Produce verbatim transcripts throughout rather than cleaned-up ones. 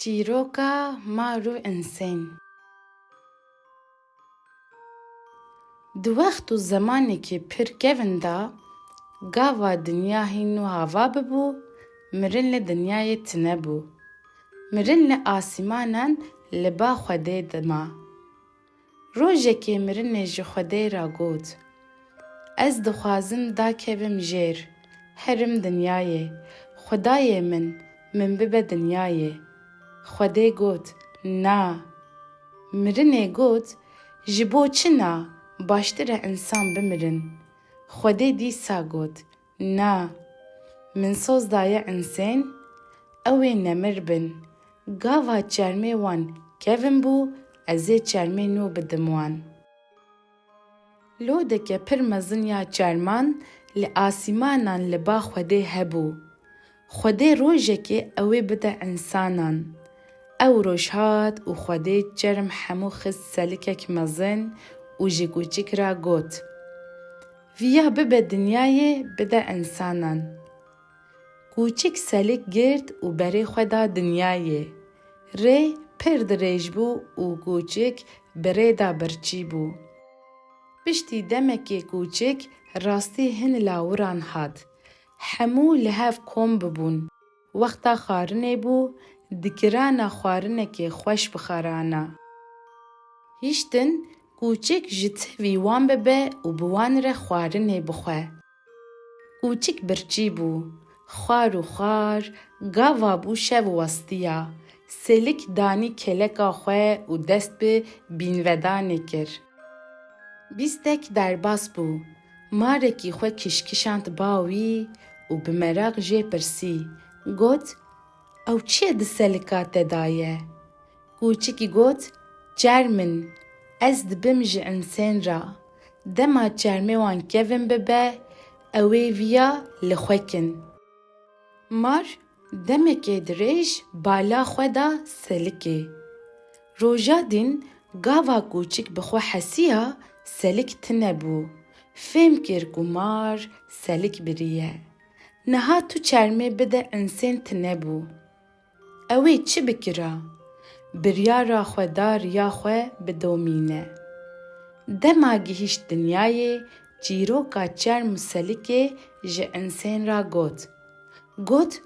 Çîroka mar û insên. Di wext û zemanekî pir kevin de, gava dinya hîn û hava bibû, mirin li dinyayê tine bû. Mirin li asîmanan li ba Xwedê dima. Rojekê mirinê ji Xwedê re got, Ez dixwazim dakevim jêr, herim dinyayê, Xwedayê min, min bibe dinyayê. Xwedê got, Na. Mirinê got, Ji bo çi na? Baştir e însan bimirin. Xwedê dîsa got, Na. Min soz daye însên, ew ê nemir bin. Gava çermê wan kevin bû, ez ê çermê nû bidim wan. Lodeke pir mezin ya çerman li asîmanan li ba Xwedê hebû. Xwedê rojekê ew ê bide însanan. Ew roj hat û Xwedê çerm hemû xist selikek mezin û ji kûçik re got, Viya bibe dinyayê, bide însanan. Kûçik selik girt û berê xwe da dinyayê. Rê pir dirêj bû û kûçik bi rê de birçî bû. Piştî demekê kûçik rastî hin lawiran hat. Hemû li hev kom bibûn. Wexta xwarinê bû, dikirana xwarinekê xweş bixwarana. Hiştin kûçik ji tevî wan bibe û bi wan re xwarinê bixwe. Kûçik birçî bû. Xwar û xwar, gava bû şev westiya. Selik danî keleka xwe û dest bi bînvedanê kir. Bîstek derbas bû. Marekî xwe kişkişand ba wî û bi meraq jê pirsî. Got, Ew çi ye di selika te de ye? Kûçikî got, Çerm in, ez dibim ji însên re. Dema çermê wan kevin bibe, ew ê viya li xwe kin. Mar demekê dirêj bala xwe da selikê. Roja din gava kûçik bi xwe hesiya, selik tine bû. Fêm kir ku mar selik biriye. Niha tu çermê bide însên tine bû. Ew ê çi bikira? Biryara xwe da riya xwe bidomîne. Dema gihîşt dinyayê, çîroka çerm û selikê ji însên re got. Got,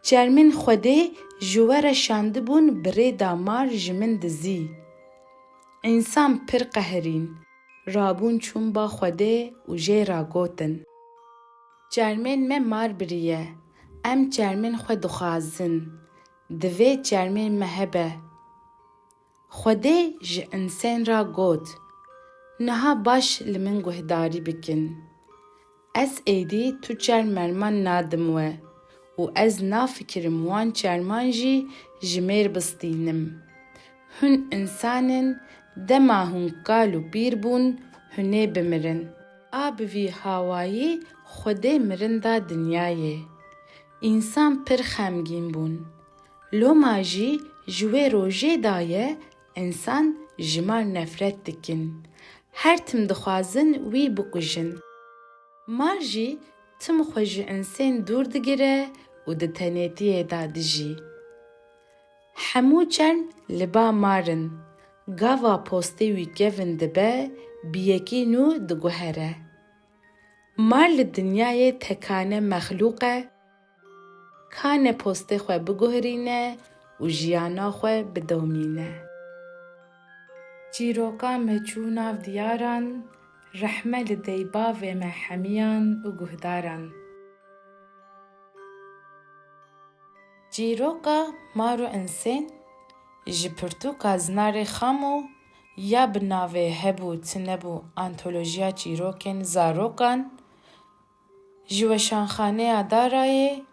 Çermên Xwedê ji we re şandibûn bi rê de mar ji min dizî. Însan pir qehirîn, rabûn çûn ba Xwedê û jê re gotin, Çermên me mar biriye, em çermên xwe dixwazin, divê çermên me hebe. Xwedê ji însên re got, Niha baş li min guhdarî bikin. Ez êdî tu çerm merman nadim we û ez nafikirim wan çerman jî ji mêr bistînim. Hûn însan in, dema hûn kal û pîr bûn, hûn ê bimirin. A bi vî hawayî Xwedê mirin da dinyayê. Însan pir xemgîn bûn. Loma jî ji wê rojê daye însan ji mar nefret dikin. Her tim dixwazin wî bikujin. Mar jî tim xwe ji însên dûr digire û di tenêtiyê de dijî. Hemû çerm li ba mar in. Gava postê wî kevin dibe, bi yekî nû diguhere. Mar li dinyayê tekane mexlûq e, kane postê xwe biguherîne û jiyana xwe bidomîne. Çîroka me çû nav diyaran, rehme li deybavê me hemiyan û guhdaran. Çîroka mar û insên ji pirtûka Zinarê Xamo ya bi navê Hebû Tinebû antolojiya çîrokên zarokan, ji Weşanxaneya Darayê,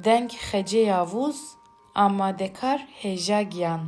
deng Xecê Yavûz, amadekar Hêja Giyan.